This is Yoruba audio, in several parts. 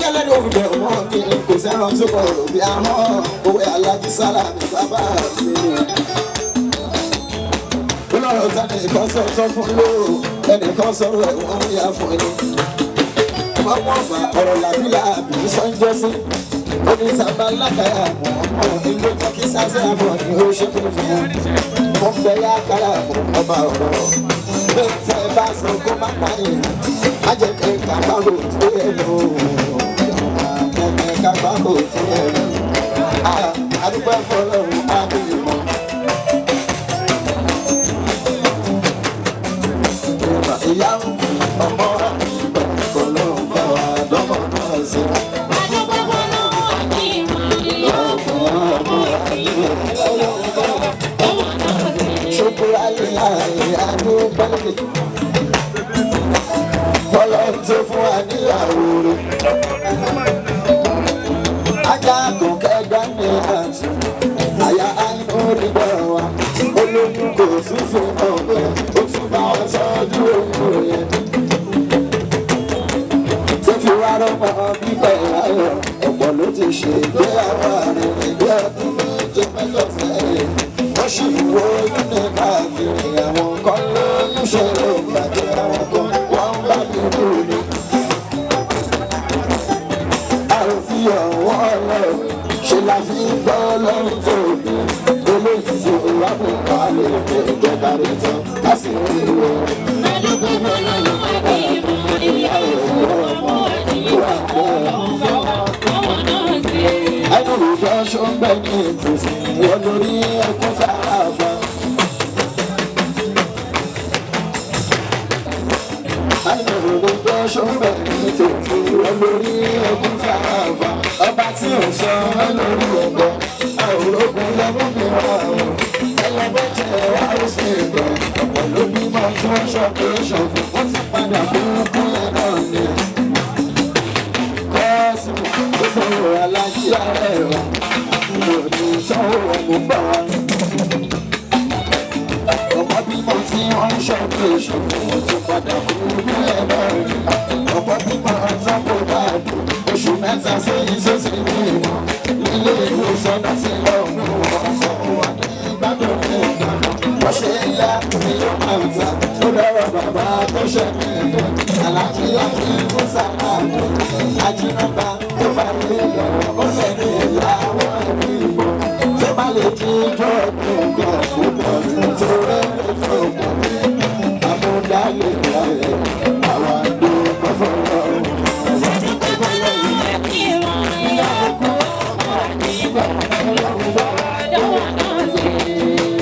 Lẹ́nu òjò mọ́ mi kò sẹ́ran tó kọ̀ bí ahọ́n òwe alájí sálámì bàbá mi. Olọ́rọ̀ tani kan sọ fún ló ẹnìkan sọ̀rọ̀ ẹ̀wọ̀n ń yà fún ni. Ọmọ ọ̀fà ọ̀rọ̀ làbí làbí sọ́njọ́sí. Ó ní sábà lákàyà mọ̀ ọmọ ìlú jẹ́ kí sáṣẹ́ àbọ̀ ni ó ṣe fún mi. Mo fẹ́ yá kára mọ̀ ọba ọ̀rọ̀. Bẹ́ẹ̀ tẹ́ bá sọ kó má pààyàn. Má jẹ́ kí kàbáwò tó yẹ lò. Kẹ̀kẹ́ kàbáwò tó yẹ lò. Àdúgbò fọlọ́run á bí mọ́. Ìyá ọmọ kò ló ń bá wa dọ́mọ náà sí. Ṣùkúrà lílàyé àdúgbò fọlọ́ tó fún wa níyàwó rẹ̀. Ajá kò kẹgbẹ́ ní àǹtí, àyà àìnú rí gbọ́ wa. Olóyún kò tún fún ọ̀gbẹ́, ó tún bá wọn tọ́jú oyún yẹn. Tó fi wá rọ́mọ bíbẹ̀ láyọ̀, ọ̀pọ̀ ló ti ṣe ìgbéyàwó àrìnrìn bí ọdún méje mẹ́jọ sẹ́yìn. Wọ́n sì wo oyún ní káàkiri, àwọn kan lóyún ṣe ló gbàgbé àwọn kan, wọ́n ń bá mi kú ni. Àròfin ọ̀wọ́ ọlọ́run ṣe la fi ń gbọ́ lọ́run tó bí eléyìí tí wà mú wa lè fẹ́ ìjọba rẹ̀ tán ká sì rí i wọ. Ẹnu ìjọ ṣọ́ngbẹ́ ní ìtòsí wọ́n lórí ẹkún sáfà. Ẹnu ìjọ ṣọ́ngbẹ́ ní ìtòsí wọ́n lórí ẹkún sáfà. Ọba tí ò sọ ọ́ lórí ẹ̀gbọ́, àwòrógùn lọ́mú mi wá o. Ẹlẹ́gbẹ́ jẹ́ wá ó sì gbọ́. Ọ̀pọ̀ ló bímọ tí wọ́n ṣọ́ pé ṣọ̀fọ̀, wọ́n ti padà kú yẹn náà ni. Kọ́sìmù ó sọ̀rọ̀ alájí ara ẹ̀rọ. Mo ní sanwó ọmọ bá wa. Ọ̀pọ̀ bímọ tí wọ́n ṣọ́ pé ṣọ̀fọ̀, wọ́n ti padà kú yẹn náà ni. Ọ̀pọ̀ bímọ tán kò bá dùn. Oṣù mẹ́ta sẹ́yìn sósì ní ìmọ̀. Ilé ìwòsàn náà ti lọ mú ọkọ̀ wà ní ìgbádùn ní ìgbà. Wọ́n ṣe ń yá ní yóò máa ń ta. Ó dọ́rọ̀ bàbá tó ṣe mí lọ. Àlàájì láti Musa Àmì. Ajínàbá tó bá ní ìyọ̀rọ̀. Ó fẹ́ ní ìyàwó ẹ̀mí ìbò. Tó bá lè jí ijó ọdún kan fún bọ̀ nítorí ètò òkú. Àmúdálẹ̀ ìyàlẹ̀ àwọn àdúgbò fọlọ́.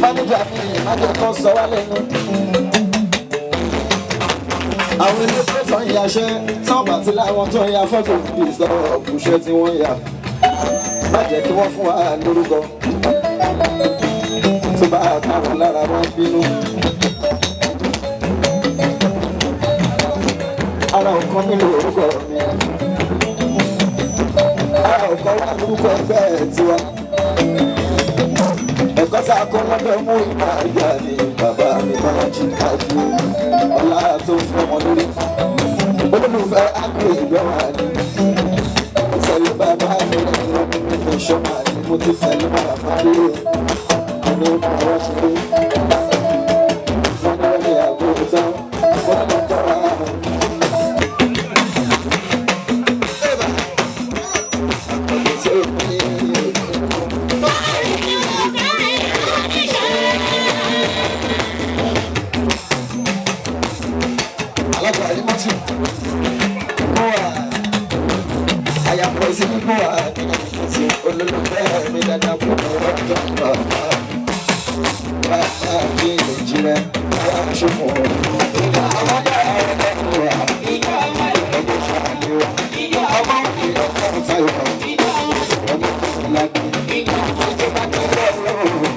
Mánéjà mi má jẹ́ kán sọ wá lẹ́nu. Àwọn ilé tó ń yaṣẹ́ tán bá ti láwọn tó ń ya fọ́tò bí sọ òkúṣẹ́ tí wọ́n yà. Má jẹ́ kí wọ́n fún wa lórúkọ. Tó bá káwọn lára wọn bínú. Ara ọ̀kan mi lórúkọ mi. Ara ọ̀kan wà lórúkọ ẹgbẹ́ tiwa. Ẹ̀kọ́ tá a kọ́ lọ́dọ̀ mú ìmọ̀ àgbà ni bàbá mi máa jí kájú. Ọlá tó ń fọmọ lórí. Olólùfẹ́ àgbè ìgbọ́wà ni. Tẹ̀lé bàbá mi lẹ́nu ìṣọ́mà ni mo ti tẹ̀lé bàbá mi. Mo ní ọ̀rọ̀ ti dé. Wọ́n ní wọ́n ní àgbo tán. Wọ́n ní ọ̀tọ̀ wa. Alága àrímọ́tì bọ́à àyàpọ̀ ìsinmi bọ́à nínú ìfọ̀tì olólùfẹ́ mi dáadáa kú ọ̀rọ̀ bàbá bàbá mi ìjìnlẹ̀ aṣọ́mọ̀ ọmọdé ẹ̀rọ ọmọ ṣàlẹ̀ ọmọ ọmọ tayọ̀ ọmọ ọmọlágbé ìjọba tó lọ́wọ́.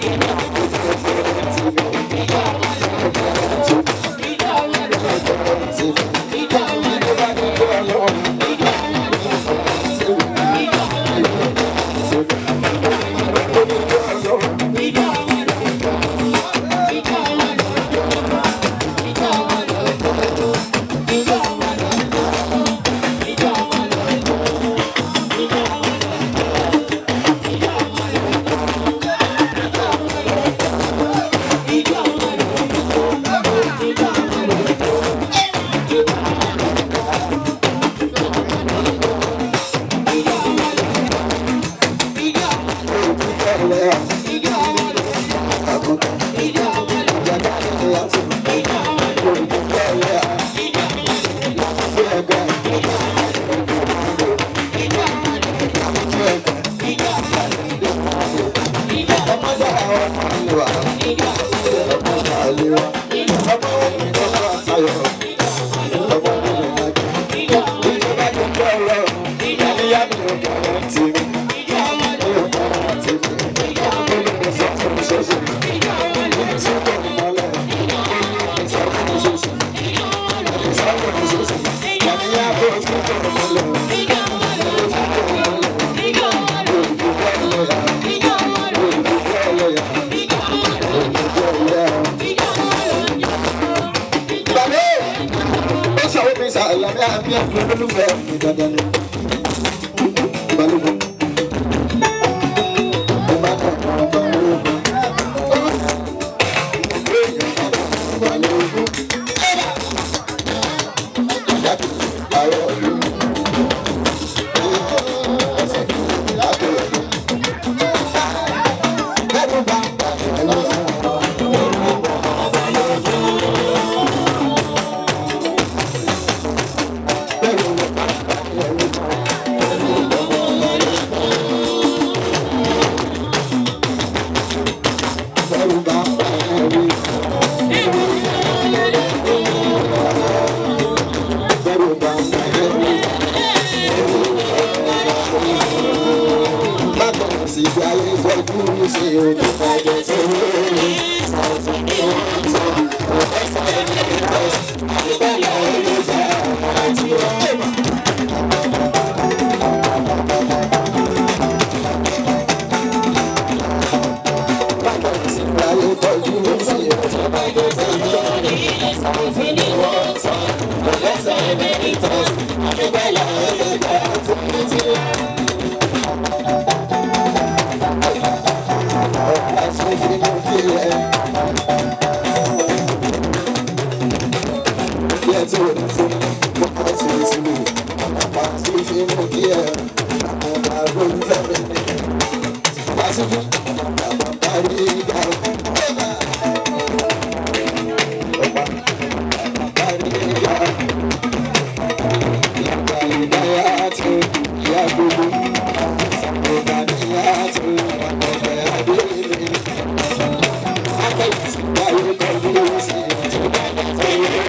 Dandan ni balógun ẹ bá dọ̀mọ́ balógun balógun ìyá kìí parọ́ lù ẹsẹ̀ kìí lápò bẹ́ẹ̀ bá ń bà ẹ lọ fún ọ. Bẹ́ẹ̀ bá ń bà ẹ wí. Bẹ́ẹ̀ bá ń bà ẹ wí. Bákan sì fi ayé fojú sí ojú ọjọ́ tó rí. Bákan sì fi ayé fojú sí ojú ọjọ́ tó rí.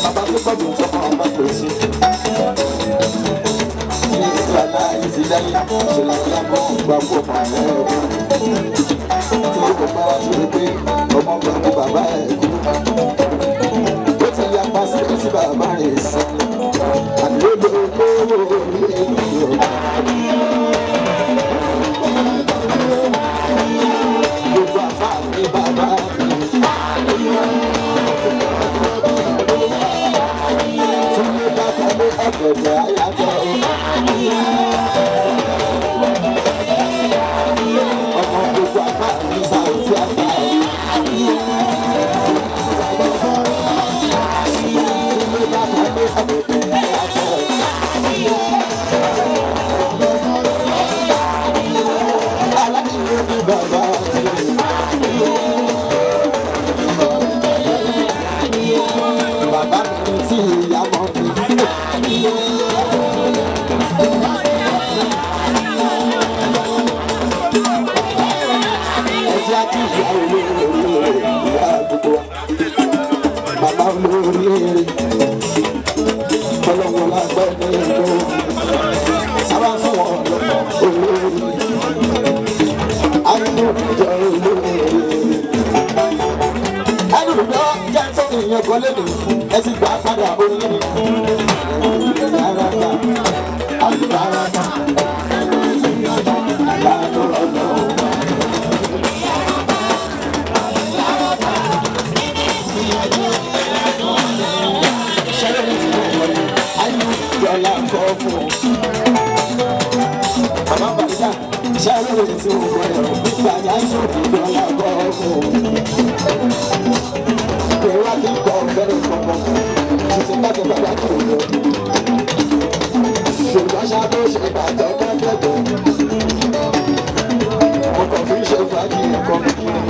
Bàbá tó pọ̀ jù tó mọ̀ ọmọ kò sí. Ìlànà ìsìlẹ̀ ṣe làkúlákọ̀ gbà kó pààrọ̀ ẹ̀kú. Tí ó kò bá wá sí pé ọmọ gbà kó bàbá ẹ̀ kú. Ó ti yapa sí tí bàbá rẹ̀ sí. Àdúgbò lówó orí ènìyàn. Gbogbo àfáà ní bàbá mi. Tí mo bá kọ́lé ọ̀gẹ̀dẹ̀ àyàtọ̀ o. Ọmọ gbogbo àfáà ní Sàùtì àfáà o. Tí mo bá kọ́lé ọ̀gẹ̀dẹ̀ àyàtọ̀ o. Aláìní ní bàbá mi. Bàbá mi tí ìyá mọ́ mi. Ẹ jẹ́ á kí ìyá olóore ìyá gbogbo wa. Bàbá olóore ọlọ́wọ́ lágbẹ́ ní ìlú. Sábà fún wọn lọ́pọ̀ olóore. Àìní ìjọ olóore. Ẹnu lọ jẹ́ tó ìyẹn kan lẹ́nu. Ẹ ti gbà padà oyin. Alùbáràkà, alùbáràkà, alánú ọ̀nà. Ṣẹlẹ̀ ní ti mọ̀ wọlé, ayé ìjọba kọ́ fún un. Bàbá Bàdíjà, ṣẹlẹ̀ ní ti mọ̀ wọlé, nígbà yá yóò ìjọba kọ́ fún un. Ìwà kí kọ́ bẹ́rẹ̀ kọ̀ọ̀kan, tuntun bá ti padà kúrò lọ. Ṣùgbọ́n ṣá ló ṣe bàtọ́ bá kẹ́kọ̀ọ́. Mo kàn fi ń ṣe Thank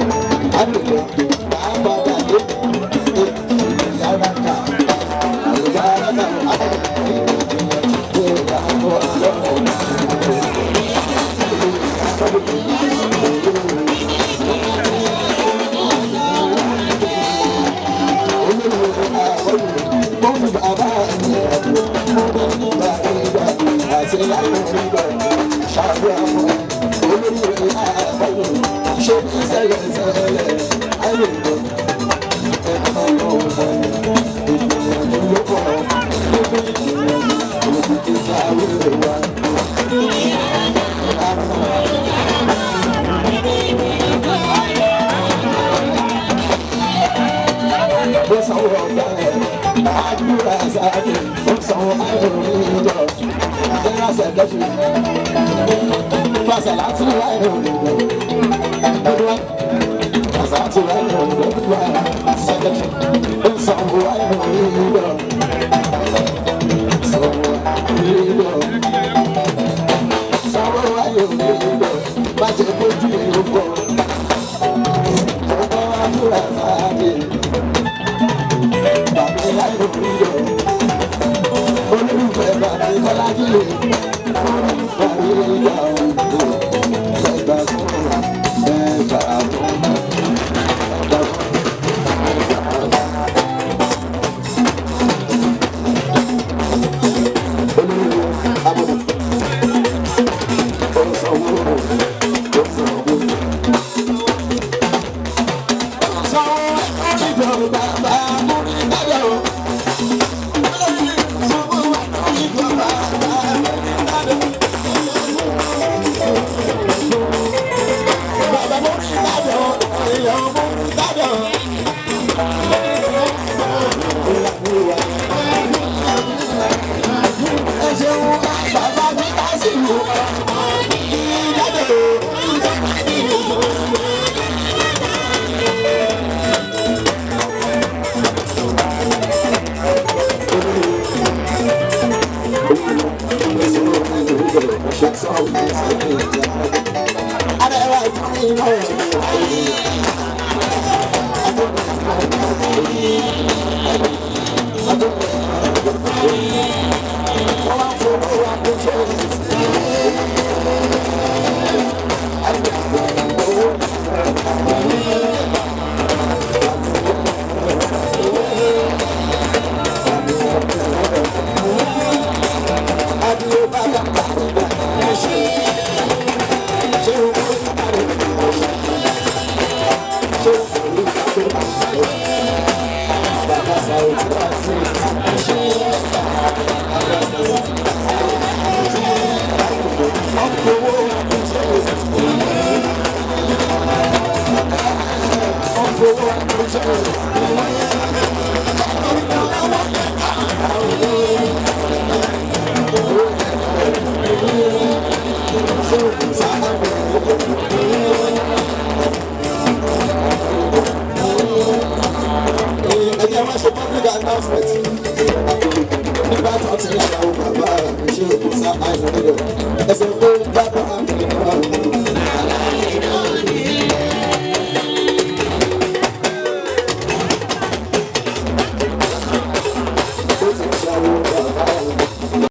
you.